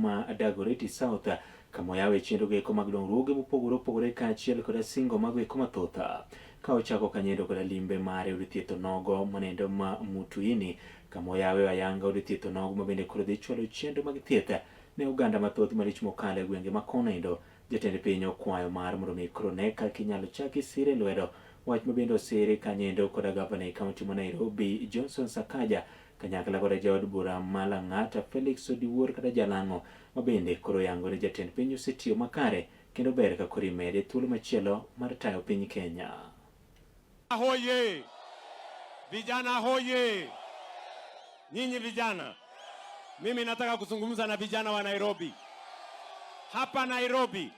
ma Dagoretti South kama oyawe chenro goeko mag dongruoge mopogore opogore kaachiel koda singo mago eko mathoth. Ka ochako kanyendo koda limbe mare od thieth onogo manendo ma Mutuini kama oyawe ayanga od thieth onogo ma bende koro dhi chwalo chenro mag thieth ne oganda mathoth malich mokalo e gwenge ma kono endo. Jatend piny okwayo mar mondo mi koro ne kaka inyalo chaki sire lwedo wach ma bende osiri kanyendo koda gavana e kaunti ma Nairobi Johnson Sakaja kanyakla koda jaod bura ma Lang'ata Felix Odiwuor kata Jalang'o ma bende koro yango ni jatend piny osetiyo makare kendo ber ka koro imede thuolo machielo mar tayo piny Kenya. Hoye! Vijana hoye! Nyinyi vijana, mimi nataka kuzungumza na vijana wa Nairobi. Hapa Nairobi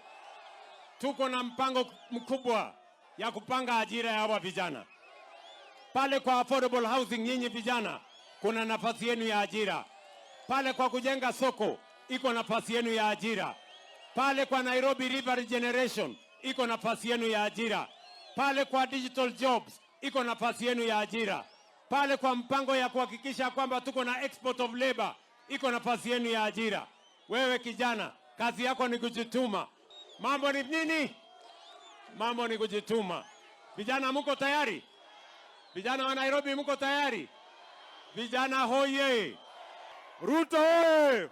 tuko na mpango mkubwa ya kupanga ajira ya hawa vijana pale kwa affordable housing. Nyinyi vijana, kuna nafasi yenu ya ajira pale kwa kujenga soko, iko nafasi yenu ya ajira pale kwa Nairobi River Regeneration, iko nafasi yenu ya ajira pale kwa digital jobs, iko nafasi yenu ya ajira pale kwa mpango ya kuhakikisha kwamba tuko na export of labor, iko nafasi yenu ya ajira. Wewe kijana, kazi yako ni kujituma. Mambo ni nini? Mambo ni kujituma. Vijana, muko tayari? Vijana wa Nairobi, muko tayari? Vijana hoye! Ruto oye!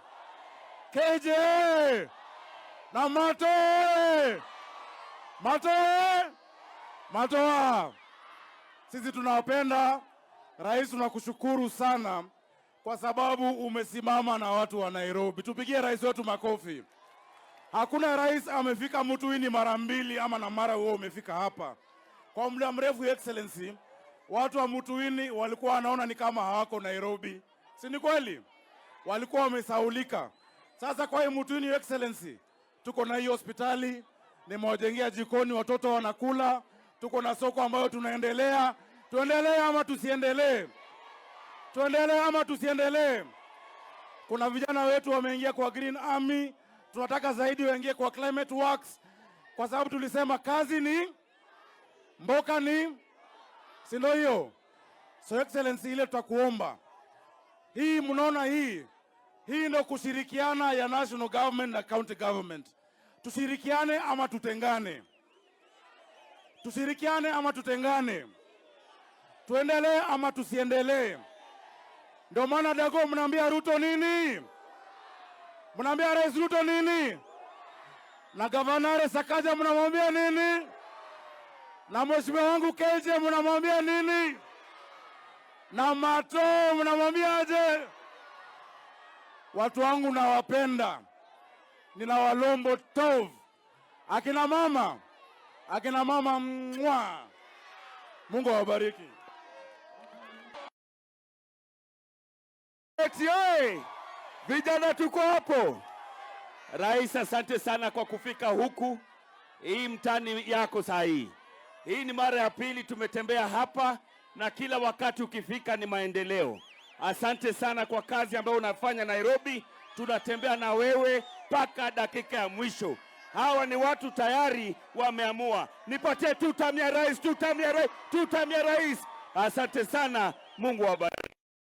KJ oye! Na Mato oye! Mato oye! Matoa! Sisi tunawapenda. Rais, tunakushukuru sana kwa sababu umesimama na watu wa Nairobi. Tupigie rais wetu makofi. Hakuna rais amefika Mutuini mara mbili ama na mara wewe umefika hapa kwa muda mrefu. Your Excellency, watu wa Mutuini walikuwa wanaona ni kama hawako Nairobi, si ni kweli? Walikuwa wamesaulika. Sasa kwa hii Mutuini, Your Excellency, tuko na hii hospitali, nimewajengea jikoni, watoto wanakula, tuko na soko ambayo tunaendelea. Tuendelee ama tusiendelee? Tuendelee ama tusiendelee? Kuna vijana wetu wameingia kwa Green Army, tunataka zaidi waingie kwa Climate Works, kwa sababu tulisema kazi ni mboka ni, si ndio hiyo? So Excellency, ile tutakuomba hii, mnaona hii ndio kushirikiana ya national government na county government. Tushirikiane ama tutengane? Tushirikiane ama tutengane? Tuendelee ama tusiendelee? Ndio maana Dago, mnaambia Ruto nini? Mnaambia Rais Ruto nini? Na Gavana Sakaja mnamwambia nini? Na mheshimiwa wangu KJ mnamwambia nini? Na Mato mnamwambia aje? Watu wangu nawapenda, nina walombo tov. Akina mama, akina mama mwa, Mungu awabariki. Oye! Vijana tuko hapo. Rais, asante sana kwa kufika huku. Hii mtani yako saa hii. Hii ni mara ya pili tumetembea hapa na kila wakati ukifika ni maendeleo. Asante sana kwa kazi ambayo unafanya Nairobi. Tunatembea na wewe mpaka dakika ya mwisho. Hawa ni watu tayari wameamua. Nipatie tutam ya rais, tutam ya rais, tutam ya rais. Asante sana, Mungu awabariki.